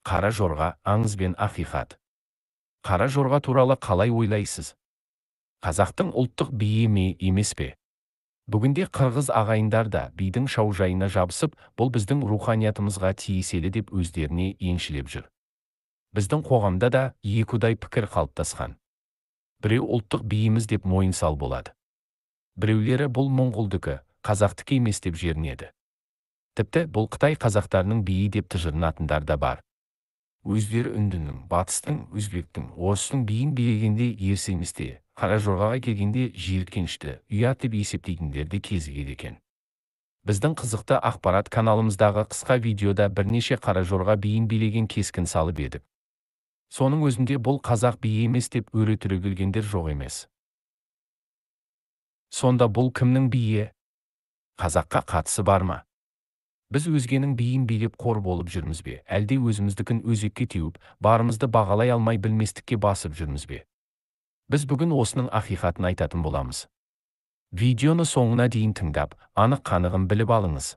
Қара жорға, аңыз бен ақиқат. Қара жорға туралы қалай ойлайсыз? Қазақтың ұлттық биі ме, емес пе? Бүгінде қырғыз ағайындар да бидің шаужайына жабысып, бұл біздің руханиятымызға тиеселі деп өздеріне еншілеп жүр. Біздің қоғамда да екіұдай пікір қалыптасқан. Біреу ұлттық биіміз деп мойын сал болады. Біреулері бұл моңғолдікі, қазақтікі емес деп жерінеді. Тіпті бұл Қытай қазақтарының биі деп тыжырынатындар да бар. Өздері үндінің, батыстың, өзбектің, орыстың биін билегенде ерсі емес те, қара жорғаға келгенде жиіркенішті, ұят деп есептейтіндер де кезігеді екен. Біздің қызықты ақпарат каналымыздағы қысқа видеода бірнеше қара жорға биін билеген кескін салып едік. Соның өзінде бұл қазақ биі емес деп өре түрегелгендер жоқ емес. Сонда бұл кімнің биі? Қазаққа қатысы бар ма? Біз өзгенің биін билеп қор болып жүрміз бе, әлде өзіміздікін өзекке теуіп, барымызды бағалай алмай білместікке басып жүрміз бе? Біз бүгін осының ақиқатын айтатын боламыз. Видеоны соңына дейін тыңдап, анық қанығын біліп алыңыз.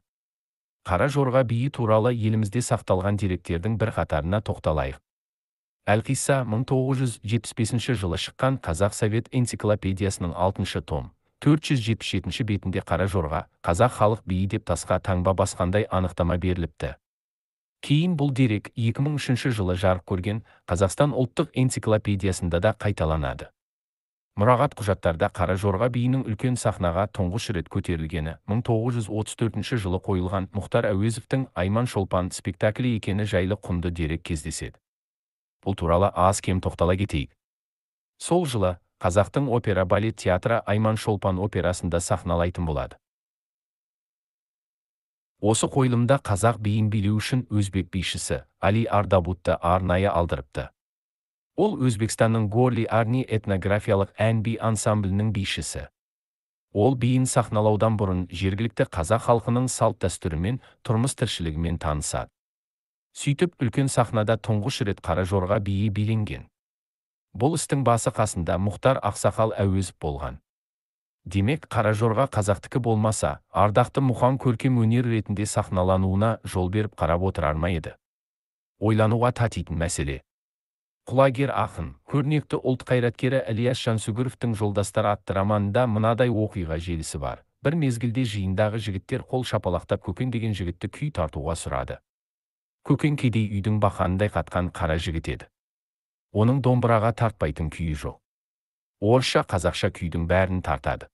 Қара жорға биі туралы елімізде сақталған деректердің бірқатарына тоқталайық. Әлқисса 1975 жылы шыққан Қазақ Совет энциклопедиясының 6 том, 477 бетінде қара жорға, қазақ халық биі деп тасқа таңба басқандай анықтама беріліпті. Кейін бұл дерек 2003 жылы жарық көрген Қазақстан ұлттық энциклопедиясында да қайталанады. Мұрағат құжаттарда қара жорға биінің үлкен сахнаға тұңғыш рет көтерілгені 1934 жылы қойылған Мұхтар Әуезовтің Айман Шолпан спектаклі екені жайлы құнды дерек кездеседі. Бұл туралы аз-кем тоқтала кетейік. Сол жылы Қазақтың опера балет театры Айман Шолпан операсында сахналайтын болады. Осы қойылымда қазақ биін билеу үшін өзбек бишісі Али Ардабутты арнайы алдырыпты. Ол Өзбекстанның Горли Арни этнографиялық ән-би ансамблінің бишісі. Ол биін сахналаудан бұрын жергілікті қазақ халқының салт-дәстүрімен, тұрмыс тіршілігімен танысады. Сөйтіп үлкен сахнада тұңғыш рет қара жорға биі биленген. Бұл істің басы қасында Мұхтар Ақсақал Әуезов болған. Демек, қара жорға қазақтікі болмаса, ардақты Мұқан көркем өнер ретінде сахналануына жол беріп қарап отырар ма еді? Ойлануға татитын мәселе. Құлагер ақын, көрнекті ұлт қайраткері Ілияс Жансүгіровтің Жолдастар атты романында мынадай оқиға желісі бар. Бір мезгілде жиындағы жігіттер қол шапалақтап Көкен деген жігітті күй тартуға сұрады. Көкен кедей үйдің бақанындай қатқан қара жігіт еді. Оның домбыраға тартпайтын күйі жоқ. Орысша, қазақша күйдің бәрін тартады.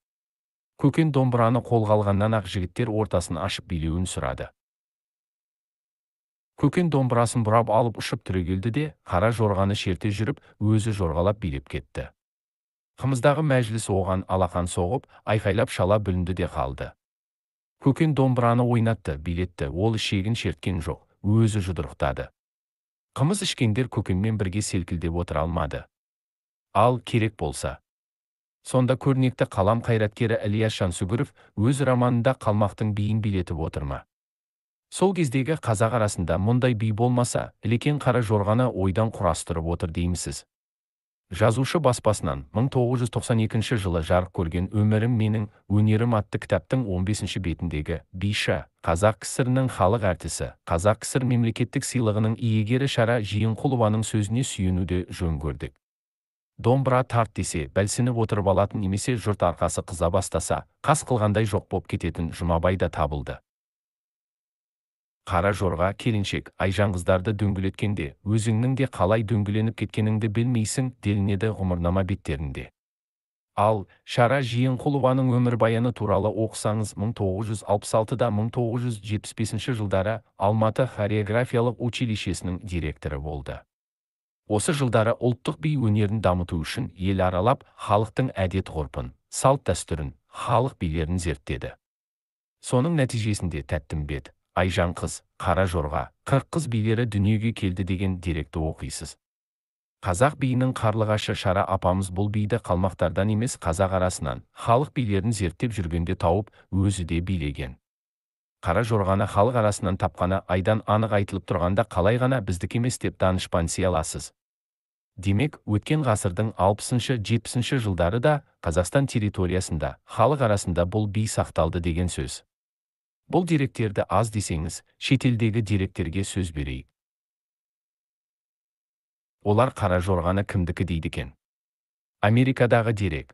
Көкен домбыраны қолға алғаннан ақ жігіттер ортасын ашып билеуін сұрады. Көкен домбырасын бұрап алып ұшып түрегелді де, қара жорғаны шерте жүріп, өзі жорғалап билеп кетті. Қымыздағы мәжіліс оған алақан соғып, айқайлап шала бүлінді де қалды. Көкен домбыраны ойнатты, билетті, ол ішегін шерткен жоқ, өзі жұдырықтады. Қымыз ішкендер Көкенмен бірге селкілдеп отыра алмады. Ал керек болса. Сонда көрнекті қалам қайраткері Ілияс Жансүгіров өз романында қалмақтың биін билетіп отыр ма? Сол кездегі қазақ арасында мұндай би болмаса, Ілекең қара жорғаны ойдан құрастырып отыр деймісіз. Жазушы баспасынан 1992 жылы жарық көрген Өмірім менің өнерім атты кітаптың 15 бетіндегі Биша, Қазақ КСР-нің халық әртісі, Қазақ КСР мемлекеттік сыйлығының иегері Шара Жиенқұлованың сөзіне сүйенуді жөн көрдік. Домбыра тарт десе, бәлсініп отырып алатын немесе жұрт арқасы қыза бастаса, қас қылғандай жоқ боп кететін Жұмабай да табылды. Қара жорға, келіншек, айжанғыздарды дөңгелеткенде, өзіңнің де қалай дөңгеленіп кеткеніңді білмейсің, делінеді ғұмырнама беттерінде. Ал, Шара Жиенқұлованың өмірбаяны туралы оқысаңыз 1966-да 1975 жылдары Алматы хореографиялық училищесінің директоры болды. Осы жылдары ұлттық би өнерін дамыту үшін ел аралап, халықтың әдет-ғұрпын, салт-дәстүрін, халық билерін зерттеді. Соның нәтижесінде Тәттімбет, Айжан қыз, Қара жорға, 40 қыз билері дүниеге келді деген деректі оқисыз. Қазақ биінің қарлығашы Шара апамыз бұл биді қалмақтардан емес қазақ арасынан, халық билерін зерттеп жүргенде тауып, өзі де билеген. Қара жорғаны халық арасынан тапқаны айдан анық айтылып тұрғанда қалай ғана біздікі емес деп данышпанси аласыз. Демек, өткен ғасырдың 60-70 жылдары да Қазақстан территориясында, халық арасында бұл би сақталды деген сөз. Бұл деректерді аз десеңіз, шетелдегі деректерге сөз берейік. Олар қара жорғаны кімдікі дейді екен? Америкадағы дерек.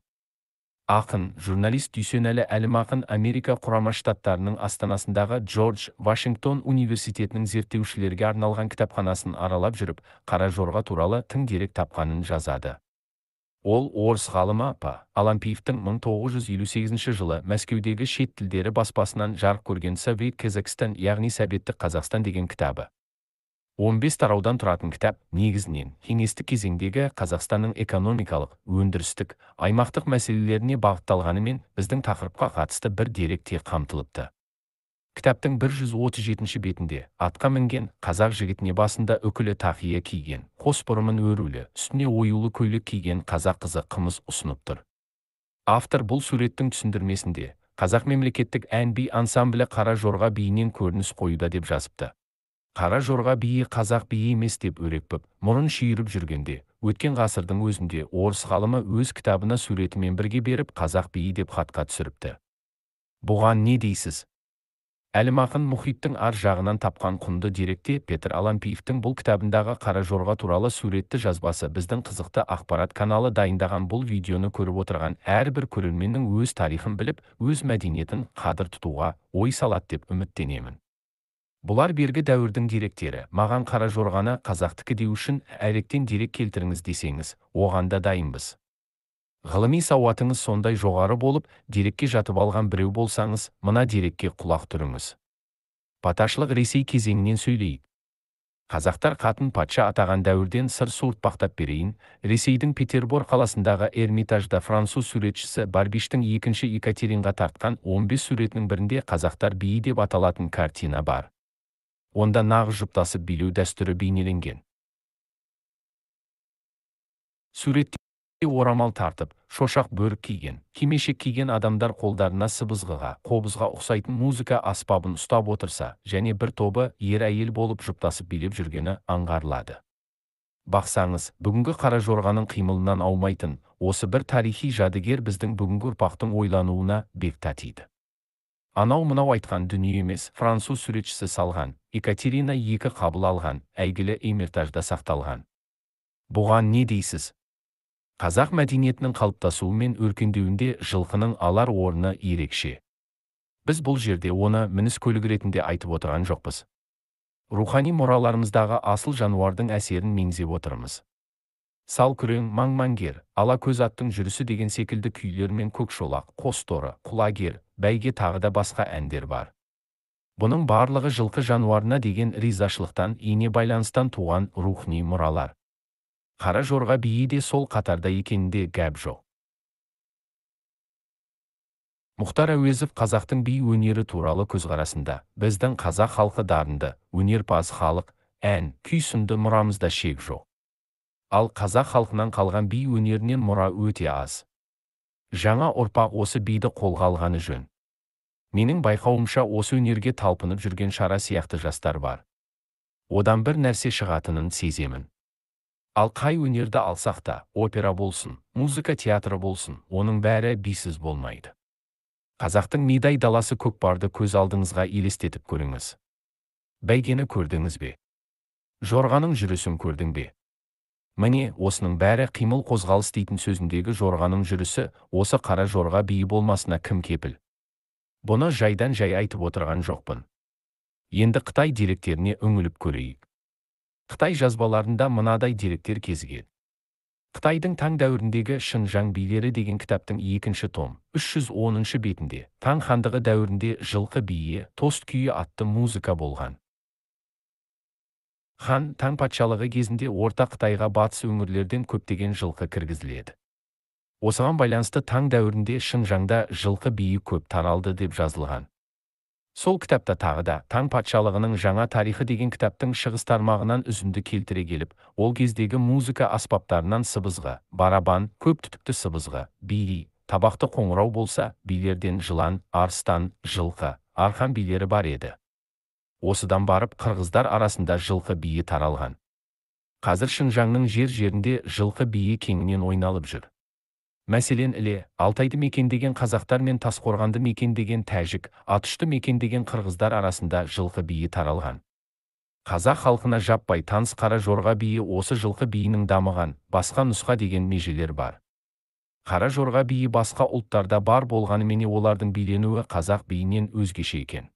Ақын, журналист Дүйсенәлі Әлімақын Америка Құрама Штаттарының астанасындағы Джордж Вашингтон университетінің зерттеушілерге арналған кітапханасын аралап жүріп, қара жорға туралы тың дерек тапқанын жазады. Ол орыс ғалымы П. Алампиевтің 1958 жылы Мәскеудегі шет тілдері баспасынан жарық көрген Совет Казахстан, яғни Советтік Қазақстан деген кітабы. 15 тараудан тұратын кітап негізінен кеңестік кезеңдегі Қазақстанның экономикалық, өндірістік, аймақтық мәселелеріне бағытталғанымен біздің тақырыпқа қатысты бір дерек те қамтылыпты. Кітаптың 137 бетінде атқа мінген қазақ жігітіне басында үкілі тақия киген, қос бұрымын өрулі, үстіне оюлы көйлек киген қазақ қызы қымыз ұсынып тұр. Автор бұл суреттің түсіндірмесінде қазақ мемлекеттік ән-би ансамблі қара жорға биінен көрініс қоюда деп жазыпты. Қара жорға биі қазақ биі емес деп өрекпіп, мұрын шүйіріп жүргенде, өткен ғасырдың өзінде орыс ғалымы өз кітабына суретімен бірге беріп қазақ биі деп хатқа түсіріпті. Бұған не дейсіз? Әлімақын мұхиттың ар жағынан тапқан құнды деректе Петр Алампиевтің бұл кітабындағы қара жорға туралы суретті жазбасы біздің қызықты ақпарат каналы дайындаған бұл видеоны көріп отырған әрбір көрерменнің өз тарихын біліп, өз мәдениетін қадір тұтуға ой салады деп үміттенемін. Бұлар бергі дәуірдің деректері. Маған қара жорғаны қазақтікі деу үшін әректен дерек келтіріңіз десеңіз, оған да дайынбыз. Ғылыми сауатыңыз сондай жоғары болып, дерекке жатып алған біреу болсаңыз, мына дерекке құлақ түріңіз. Патшалық Ресей кезеңінен сөйлейік. Қазақтар қатын патша атаған дәуірден сыр суыртпақтап берейін, Ресейдің Петербор қаласындағы Эрмитажда француз суретшісі Барбиштің екінші Екатеринға тартқан 15 суретінің бірінде қазақтар биі деп аталатын картина бар. Онда нағыз жұптасып билеу дәстүрі бейнеленген. Суретте орамал тартып, шошақ бөрік киген, кимешек киген адамдар қолдарына сыбызғыға, қобызға ұқсайтын музыка аспабын ұстап отырса, және бір тобы ер әйел болып жұптасып билеп жүргені аңғарылады. Бақсаңыз, бүгінгі қара жорғаның қимылынан аумайтын, осы бір тарихи жәдігер біздің бүгінгі ұрпақтың ойлануына бек татиды. Анау-мынау айтқан дүние емес, француз суретшісі салған, Екатерина II қабыл алған, әйгілі Эрмитажда сақталған. Бұған не дейсіз? Қазақ мәдениетінің қалыптасуы мен өркендеуінде жылқының алар орны ерекше. Біз бұл жерде оны мініс көлік ретінде айтып отырған жоқпыз. Рухани мұраларымыздағы асыл жануардың әсерін меңзеп отырмыз. Сал күрең, маң-маңгер, ала көз аттың жүрісі деген секілді күйлер мен көкшолақ, қосторы, құлагер, бәйге тағы да басқа әндер бар. Бұның барлығы жылқы жануарына деген ризашылықтан, ине байланыстан туған рухани мұралар. Қара жорға биі де сол қатарда екенінде гәп жоқ. Мұхтар Әуезов қазақтың би өнері туралы көзқарасында, біздің қазақ халқы дарынды, өнерпаз халық, ән, күй сынды мұрамызда шек жоқ. Ал қазақ халқынан қалған би өнерінен мұра өте аз. Жаңа ұрпақ осы биді қолға алғаны жөн. Менің байқауымша осы өнерге талпынып жүрген шара сияқты жастар бар. Одан бір нәрсе шығатынын сеземін. Ал қай өнерді алсақ та, опера болсын, музыка театры болсын, оның бәрі бисіз болмайды. Қазақтың мидай даласы көкпарды көз алдыңызға елестетіп көріңіз. Бәйгені көрдіңіз бе? Жорғаның жүрісін көрдің бе? Міне, осының бәрі қимыл қозғалыс дейтін сөзіндегі жорғаның жүрісі, осы қара жорға биі болмасына кім кепіл? Бұны жайдан жай айтып отырған жоқпын. Енді Қытай деректеріне үңіліп көрейік. Қытай жазбаларында мынадай деректер кезігеді. Қытайдың Таң дәуіріндегі Шынжаң билері деген кітаптың 2 том, 310 бетінде Таң хандығы дәуірінде жылқы биі, тост күйі атты музыка болған. Хан Таң патшалығы кезінде Орта Қытайға батыс өңірлерден көптеген жылқы кіргізіледі. Осыған байланысты Таң дәуірінде Шынжаңда жылқы биі көп таралды деп жазылған. Сол кітапта тағы да Таң патшалығының жаңа тарихы деген кітаптың шығыс тармағынан үзінді келтіре келіп, ол кездегі музыка аспаптарынан сыбызғы, барабан, көп түтікті сыбызғы, би, табақты қоңырау болса, билерден жылан, арыстан, жылқы, арқан билері бар еді. Осыдан барып қырғыздар арасында жылқы биі таралған. Қазір Шынжаңның жер-жерінде жылқы биі кеңінен ойналып жүр. Мәселен, Іле, Алтайды мекендеген қазақтар мен Тасқорғанды мекендеген тәжік, Атұшты мекендеген қырғыздар арасында жылқы биі таралған. Қазақ халқына жаппай таныс қара жорға биі осы жылқы биінің дамыған, басқа нұсқа деген межелер бар. Қара жорға биі басқа ұлттарда бар болғанымен олардың биленуі қазақ биінен өзгеше екен.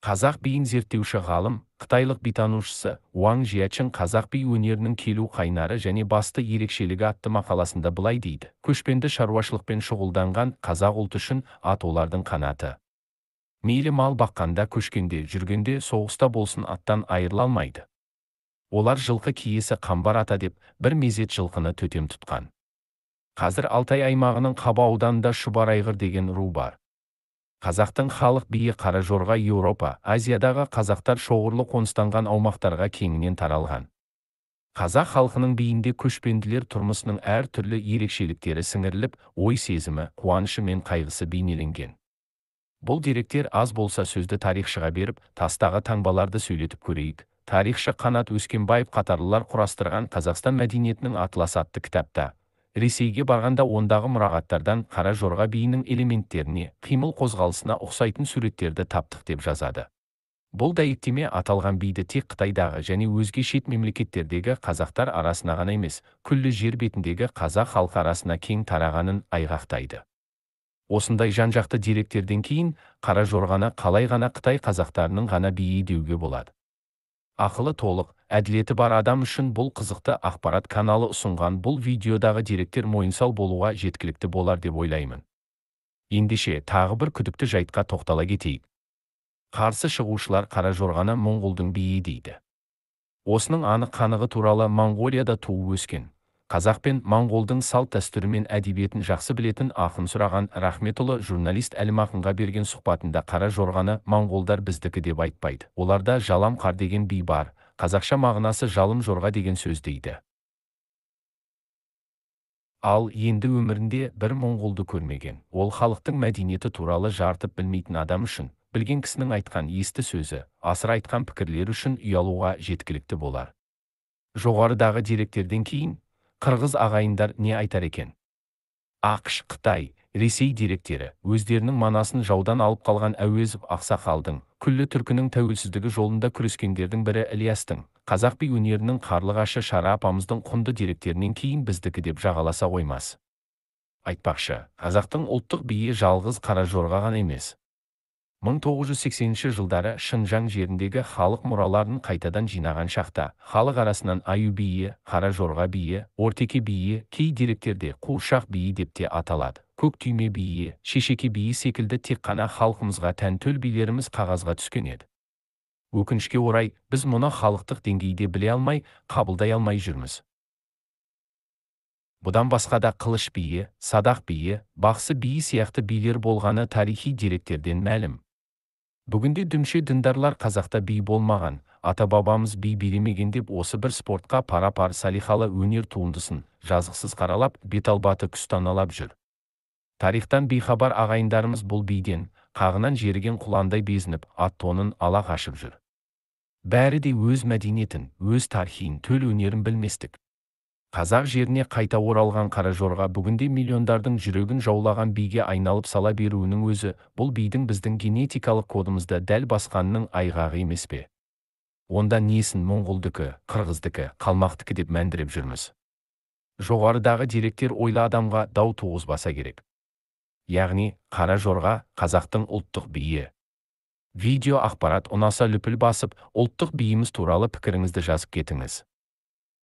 Қазақ биін зерттеуші ғалым, қытайлық битанушысы Уаң Жиячың қазақ би өнерінің келу қайнары және басты ерекшелігі атты мақаласында былай дейді. Көшпенді шаруашылықпен шұғылданған қазақ ұлты үшін ат олардың қанаты. Мейлі мал баққанда, көшкенде, жүргенде, соғыста болсын аттан айырыла алмайды. Олар жылқы киесі Қамбар ата деп бір мезет жылқыны төтем тұтқан. Қазір Алтай аймағының Қаба ауданында Шұбар айғыр деген ру бар. Қазақтың халық биі қара жорға Еуропа, Азиядағы қазақтар шоғырлы қоныстанған аумақтарға кеңінен таралған. Қазақ халқының биінде көшпенділер тұрмысының әр түрлі ерекшеліктері сіңіріліп, ой сезімі, қуанышы мен қайғысы бейнеленген. Бұл деректер аз болса сөзді тарихшыға беріп, тастағы таңбаларды сөйлетіп көрейік. Тарихшы Қанат Өскенбаев қатарлылар құрастырған Қазақстан мәдениетінің атласы атты кітапта Ресейге барғанда ондағы мұрағаттардан қара жорға биінің элементтеріне, қимыл қозғалысына ұқсайтын суреттерді таптық деп жазады. Бұл дәйектеме аталған биді тек Қытайдағы және өзге шет мемлекеттердегі қазақтар арасына ғана емес, күллі жер бетіндегі қазақ халқы арасына кең тарағанын айғақтайды. Осындай жан-жақты деректерден кейін қара жорғаны қалай ғана Қытай қазақтарының ғана биі деуге болады. Ақылы толық, әділеті бар адам үшін бұл қызықты ақпарат каналы ұсынған бұл видеодағы деректер мойынсал болуға жеткілікті болар деп ойлаймын. Ендеше, тағы бір күдікті жайтқа тоқтала кетейік. Қарсы шығушылар қара жорғаны моңғолдың биі дейді. Осының анық қанығы туралы Моңғолияда туып өскен, қазақ пен моңғолдың салт дәстүрі мен әдебиетін жақсы білетін ақын сұраған Рахметұлы журналист Әлімақынға берген сұхбатында қара жорғаны моңғолдар біздікі деп айтпайды. Оларда жалам қар деген би бар, қазақша мағынасы жалым жорға деген сөз дейді. Ал енді өмірінде бір моңғолды көрмеген, ол халықтың мәдениеті туралы жартып білмейтін адам үшін, білген кісінің айтқан есті сөзі, асыра айтқан пікірлері үшін ұялуға жеткілікті болар. Жоғарыдағы деректерден кейін қырғыз ағайындар не айтар екен? АҚШ, Қытай, Ресей деректері өздерінің манасын жаудан алып қалған Әуезов ақсақалдың, күллі түркінің тәуелсіздігі жолында күрескендердің бірі Ілиястың, қазақ би өнерінің қарлығашы Шара апамыздың құнды деректерінен кейін біздікі деп жағаласа қоймас. Айтпақшы, қазақтың ұлттық биі жалғыз қара жорға ғана емес. 1980 жылдары Шынжаң жеріндегі халық мұраларын қайтадан жинаған шақта, халық арасынан аю биі, қара жорға биі, ортеке биі, кей деректерде қуыршақ биі деп те аталады. Көк түйме биі, шешеке биі секілді тек қана халқымызға тән төл билеріміз қағазға түскен еді. Өкінішке орай, біз мұны халықтық деңгейде біле алмай, қабылдай алмай жүрміз. Бұдан басқа да қылыш биі, садақ биі, бақсы биі сияқты билер болғаны тарихи деректерден мәлім. Бүгінде дүмше діндарлар қазақта би болмаған, ата-бабамыз би билемеген деп осы бір спортқа пара-пар салиқалы өнер туындысын жазықсыз қаралап, беталбаты күстаналап жүр. Тарихтан бейхабар ағайындарымыз бұл биден, қағынан жеріген құландай безініп, ат тонын ала қашып жүр. Бәрі де өз мәдениетін, өз тарихын, төл өнерін білместік. Қазақ жеріне қайта оралған қара жорға бүгінде миллиондардың жүрегін жаулаған биге айналып сала беруінің өзі, бұл бидің біздің генетикалық кодымызды дәл басқанының айғағы емес пе? Онда несін моңғолдікі, қырғыздікі, қалмақтікі деп мәндіреп жүрміз. Жоғарыдағы деректер ойлы адамға дау туғызбаса керек. Яғни, қара жорға қазақтың ұлттық биі. Видео ақпарат ұнаса лүпіл басып, ұлттық биіміз туралы пікіріңізді жазып кетіңіз.